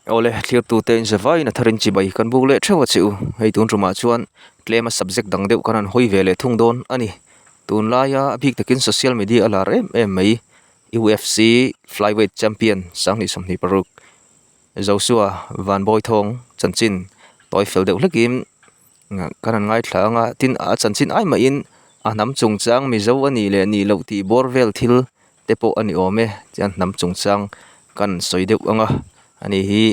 Awle, thlirtute in zavaiin a tharin chibai kan buk leh theuh a che u. Hei tun tumah chuan tlema subject dang deuh kan han hawi ve leh thung dawn a ni. Tunlaia a bik takin social media a lar em em mai. UFC Flyweight Champion 2026 Joshua Van Bawithawng chanchin tawi fel deuh hlekin kan han ngaithla ang a, tin a chanchin ai mahin a hnam chungchang Mizo a nih leh nih loh tih bawr vel thil te pawh a ni awm e chuan hnam chungchang kan sawi deuh ang a ani hi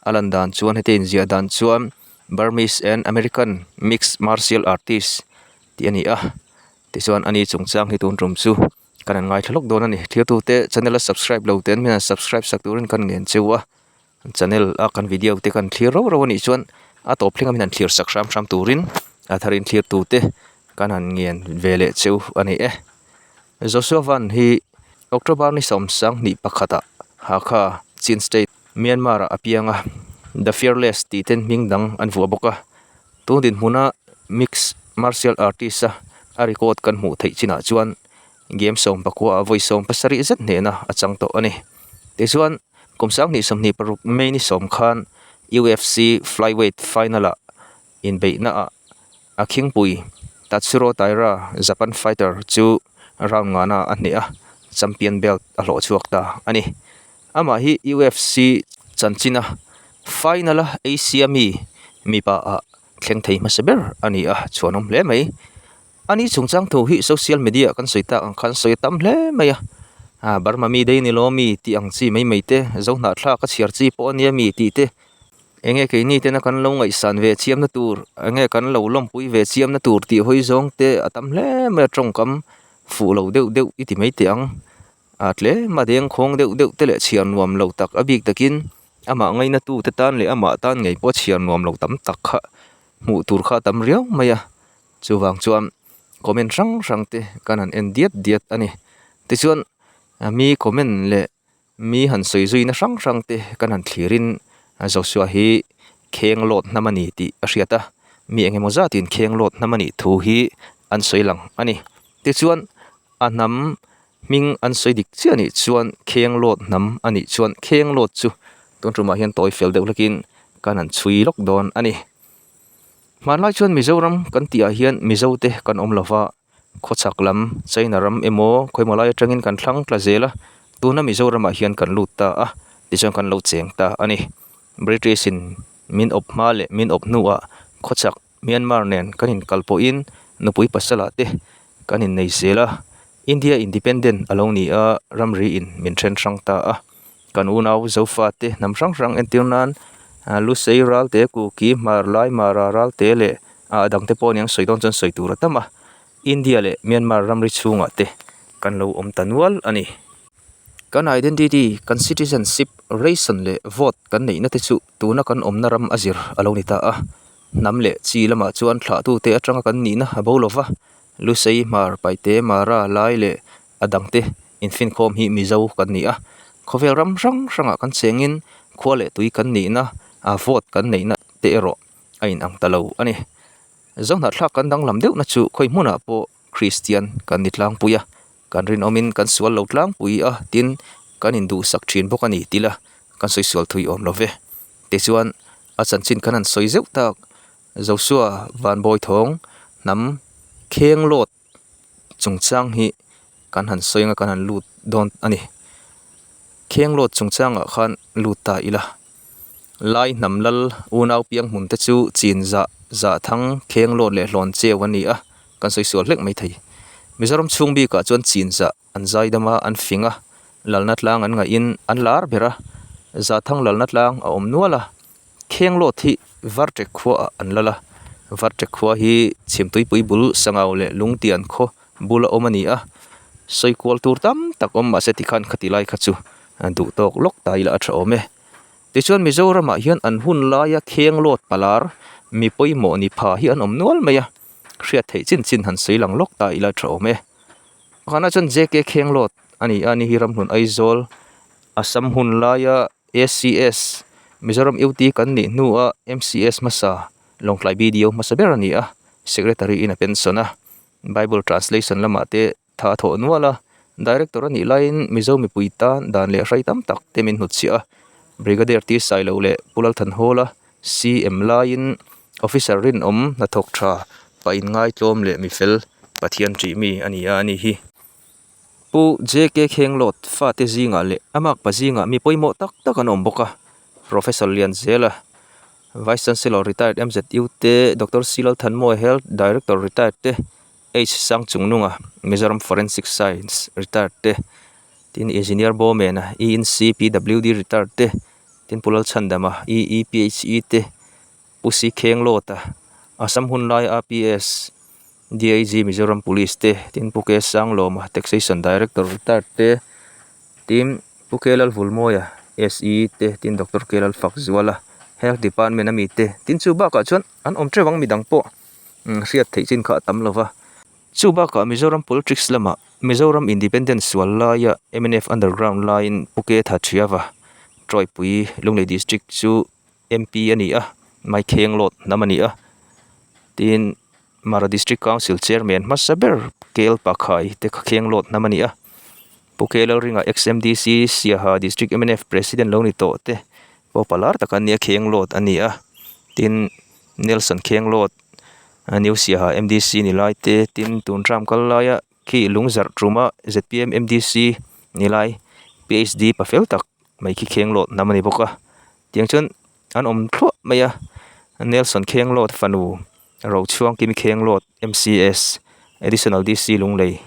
a lan dan chuan heti inziah dan chuan Burmese and American mix martial artist tih a ni a tichuan ani chungchang hi tun tum chu kan han ngaithla lawk dawn a ni thirtute channel a subscribe lo ten hian subscribe sak turin kan ngen cheu a channel a kan video te kan thlir rau rau a nih chuan a tawp thleng a min han thlir sak hram hram turin a tharin thlirtute kan han ngen ve leh cheu a ni e. Joshua Van hi October ni 21 ah Hakha, Chin State, Myanmar ah a piang a, The Fearless tih ten hming dang an vuah bawk a. Tun dinhmuna mixed martial artist a a record kan hmuh theih chinah chuan game 19 ah vawi 17 zet hnehna a chang tawh a ni. Tichuan kum 2026 May ni 10 khan UFC Flyweight final ah inbeihna ah A khingpui, Tatsuro Taira, Japan fighter chu round ngana a hneh a, champion belt a hlawh chhuak ta a ni. Amah hi UFC chanchina final a Asia mi mipa ah thleng thei hmasa ber a ni a, chhuanawm hle mai. Ani chungchang thu hi social media kan sawi tak ang khan sawi a tam hle mai a, Burma mi dei ni lo mi tih ang chi mai mai te, Zohnahthlak a chhiar chi pawh a nia mi tih te, Enge keini tena kan lo ngaihsan ve chiamna tur, enge kan lo lawmpui ve chiamna tur tih hawi zawng te a tam hle mai a, tawngkam fuh lo deuh deuh i ti mai teh ang. A tlem a deng khawng deuh deuh te leh chhiar nuam lo tak a bik takin amah ngaina tu te tan leh amah tan ngei pawh chhiar nuam lo tam tak kha hmuh tur kha a tam riau mai a. Chuvang chuan comment hrang hrang te kan han en diat diat a ni. Tichuan mi comment leh Mi han sawi zuina hrang hrang te kan han thlirin Joshua hi kheng lawt hnam a ni tih a hriat a, mi eng emaw zatin kheng lawt hnam a nih thu hi an sawi lang a ni. Tichuan a hnam hming an sawi dik chiah a nih chuan kheng lawt hnam a nih chuan kheng lawt chu tun tumah hian tawi fel deuh hlekin kan han chhui lawk dawn a ni. Hmanlai chuan Mizoram kan tihah hian Mizo te kan awm lova. Khawchhak lam China ram emaw khawimaw lai atangin kan thlang tla zel a, tuna Mizoramah hian kan lut ta a, tichuan kan lo cheng ta a ni. British in min awp hma leh min awp hnuah khawchhak Myanmar nen kan inkal pawhin nupui pasal ah te kan innei zel a, India independent a lo ni a, ramri in min then hrang ta a. Kan unau Zofa te hnam hrang hrang entir nan Lusei Ralte, Kuki, Hmar Lai, Mara Ralte leh a dang te pawh aniang sawi dawn chuan sawi tur a tam a. India leh Myanmar ramri chhungah te kan lo awm ta nual a ni. Kan identity, kan citizenship, ration leh vote kan neihna te chu tuna kan awmna ram a zir a lo ni ta a. Hnam leh chi lamah chuan thlahtute atanga kan nihna a bo lo va, Lusei, Hmar, Paite, Mara, Lai leh a dangte infinkhawm hi Mizo kan ni a, khawvel ram hrang hrangah kan chengin khua leh tui kan nihna, vote kan neihna te erawh a inang ta lo a ni. Zohnahthlak kan danglam deuhna chu khawi hmunah pawh Kristian kan ni tlangpui a, kan rinawmin kan sual lo tlangpui a, tin kan induhsak thin bawk a ni tih la kan sawi sual thui awm lo ve. Tichuan a chanchin kan han sawi zeuh tak, Joshua Vanbawithawng hnam kheng lawt chungchang hi kan han sawi anga kan han lut dawn a ni. Kheng lawt chungchangah khan lut ta ila. Lai hnam lal unau piang hmun te chu chin zah zah thang kheng lawt leh hlawn cheu an ni a, kan sawi sual hlek mai thei. Mizoram chhung bikah chuan chin zah an zaidam a, an fing a, lalna tlang an ngaihin an lar ber a, zah thang lalna tlang a awm nual a. Khenglawt hi Varṭek khuaah an lal a, Varṭek khua hi Chhimtuipui bul Sangau leh Lungtian khaw bula awm a ni a, sawi kual tur tam tak awm mahse tikhan khati lai kha chu duh tawk lawk ta ila a tha awm e. Tichuan Mizoramah hian an hun laia Khenglawt palar mi pawimawh ni pha hi an awm nual mai a, hriat theih chin chin han sawi lang lawk ta ila a tha awm e. Pakhatna chuan JK Khenglawt a ni a, ni hi ramhlun Aizawl Assam hun laia ACS, Mizoram UT kan nih hnua MCS hmasa Lawngtlai BDO hmasa ber a ni a, Secretary in a pension a, Bible translation lamah te tha a thawh nual a, Director a nih laiin Mizo mipui tan dan leh hrai tam tak te min hnutchhiah a. Brigadier T Sailo leh Pu Lalthanhawla CM laiin Officer rinawm hnathawk tha pa inngaitlawm leh mifel Pathian ṭih mi a ni a a ni hi. Pu JK Khenglawt fate zingah leh a makpa zingah mi pawimawh tak tak an awm bawk a, Professor Lianzela, Vice Chancellor Retired MZU te, Doctor C Lalthanmawia Health Director Retired te, H Sangchungnunga, Mizoram Forensic Science Retired te, tin Engineer Bawmena, ENC PWD Retired te, tin Pu Lalchhandama, EEPHE te, Pu Si Khenglawta, Assam hun lai APS, DIG Mizoram Police te, tin Pu K Sanglawma, Taxation Director Retired te, tin Pu K Lalvulmawia, SE te, tin Doctor K Lalfakzuala, Health Department ami te, tin chu bakah chuan an awm teuh ang midang pawh hriat theih chin kha a tam lo va. Chu bakah Mizoram Politics lamah Mizoram Independence sual laia mnf Underground laiin Pu K Thathriava, Tawipui, Lunglei District chu MP a ni a, Mai Khenglawt hnam a ni a, tin Mara District Council Chairman hmasa ber Kel Pakhai te kha Khenglawt hnam a ni a, Pu K Lalringa ex-MDC Siaha District mnf President lo ni tawh te pawh palar tak an ni a, Khenglawt a ni a, tin Nelson Khenglawt New Siaha MDC ni lai te, tin tun term kal laia khi lungzarh tuma zpm MDC ni lai PhD pa fel tak mai khi Khenglawt hnam a ni bawk a. Tiang chuan an awm thluah mai a, Nelson Khenglawt fanu Rochhuang Kimi Khenglawt MCS Additional DC Lunglei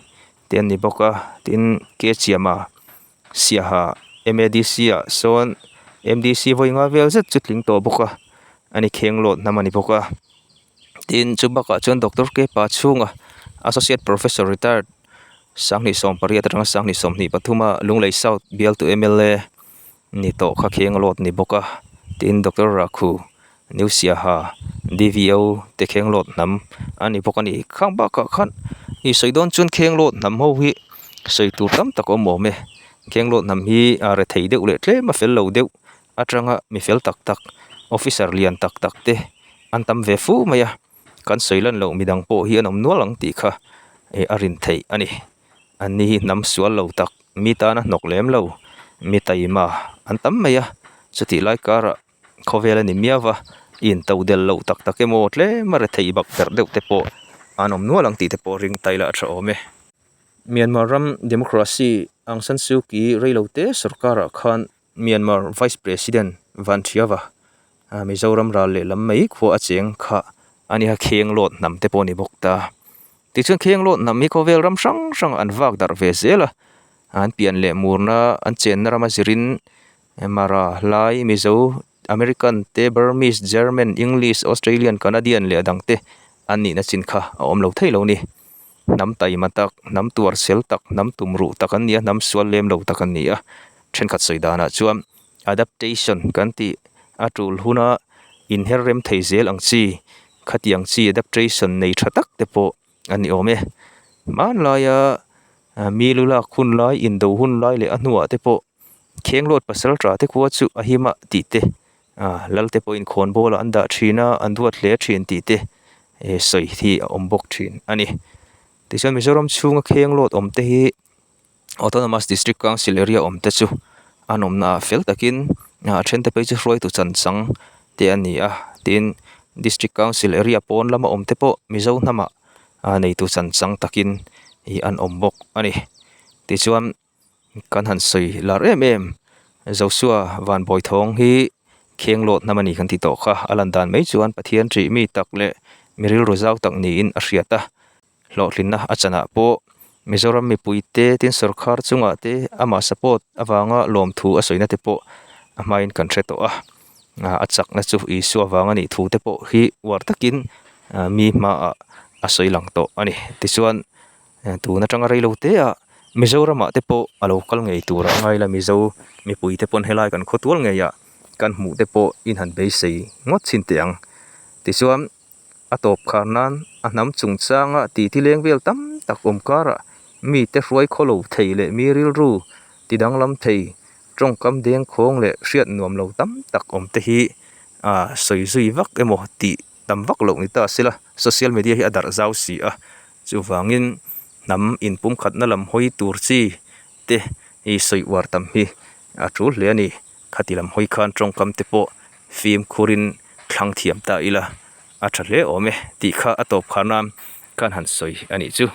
te an ni bawk a, tin Kechiama Siaha MADC ah sawn MDC vawi nga vel zet chu tling tawh bawk a, a ni Khenglawt hnam a ni bawk a, tin chu bakah chuan Doctor K Pa chhunga Associate Professor Retired 2018 atanga 2023 a Lunglei South bialtu mla Ni tawh kha kheng lawt ni bawk a, tin Doctor Rakhu, New Siaha, DVO te kheng lawt hnam a ni bawk a ni. Khang bakah khan i sawi dawn chuan kheng lawt hnam ho hi sawi tur tam tak a awm awm e. Kheng lawt hnam hi a rethei deuh leh tlem a fel lo deuh atanga mi fel tak tak officer lian tak tak te an tam ve fu mai a, kan sawi lan loh midang pawh hi an awm nual ang tih kha a rin theih a ni. An ni hi hnam sual lo tak, mi tana hnawk lem lo, mi taima an tam mai a, chutih lai karah khawvel a ni miau va, in to del loh tak tak emaw tlem a rethei bak berh deuh te pawh an awm nual ang tih te pawh ring ta ila a tha awm e. Myanmar ram democracy Aung San Suu Kyi reilote sorkarah khan Myanmar Vice President Van Thiava Mizoram ral lehlam mai khua a cheng kha a nia Khenglawt hnam te pawh a ni bawk ta. Tichuan Khenglawt hnam hi khawvel ram hrang hrang an vak darh ve zel a, an pian leh murna an chenna rama zirin Mara, Lai, Mizo, American te, Burmese, German, English, Australian, Canadian leh a dang te an nihna chin kha a awm lo thei lo a ni. Hnam taima tak, hnam tuar sel tak, hnam tum ruh tak an ni a, hnam sual lem lo tak an ni a. Thenkhat sawi danah chuan adaptation kan tih a tul huna inher rem thei zel ang chi, khatiang chi adaptation nei tha tak te pawh a ni awm e. Hmanlaia mi lu lak hun lai, indo hun lai leh a hnuah te pawh Khenglawt pasal tha te khua chu a him a tih te ah lal te pawhin khawnbawl ah an dah thin a an duat hle thin tih te eh sawi hi a awm bawk thin a ni. Tichuan Mizoram chhunga Khenglawt awm te hi Autonomous District Council area awm te chu an awmna ah fel takin ah then te phei chu hruaitu chanchang te a ni a tin District Council area pawn lama awm te pawh Mizo hnamah ah neitu chanchang takin ih an awm bawk a ni. Tichuan. Kan han sawi lar em em, Joshua van Bawithawng hi Khenglawt hnam a ni kan ti tawh kha, a lan dan mai chuan Pathian ṭih mi tak leh mi rilru zau tak niin a hriat a, hlawhtlinna a chanah pawh Mizoram mipuite tin sawrkhar chungah te amah support avanga lawmthu a sawina te pawh a hmain kan hre tawh a, a chakna chu Isua vang a nih thu te pawh hi uar takin mi hmaah a sawi lang tawh a ni. Tichuan. Tun atanga rei lo te ah Mizoramah te pawh a lo kal ngei tur a ngai la Mizo mipui te pawn helai kan khawtual ngei ah kan hmuh te pawh in han beisei ngawt chhin teh ang. Tichuan a tawp khar nan a hnam chungchanga ti ti leng vel tam tak awm karah mite hruai khaw lo thei leh mi rilru ti danglam thei tawngkam dengkhawng leh hriat nuam lo tam tak awm te hi ah sawi zui vak emaw tih tam vak loh ni ta sela social media hi a darh zau si a. Chuvangin hnam inpumkhatna lam hawi tur chi te hi sawi uar tam hi a tul hle a ni. Khati lam hawi khan tawngkam te pawh fimkhurin thlang thiam ta ila a tha hle awm e tih kha a tawp khar nan khan han sawi a nih chu.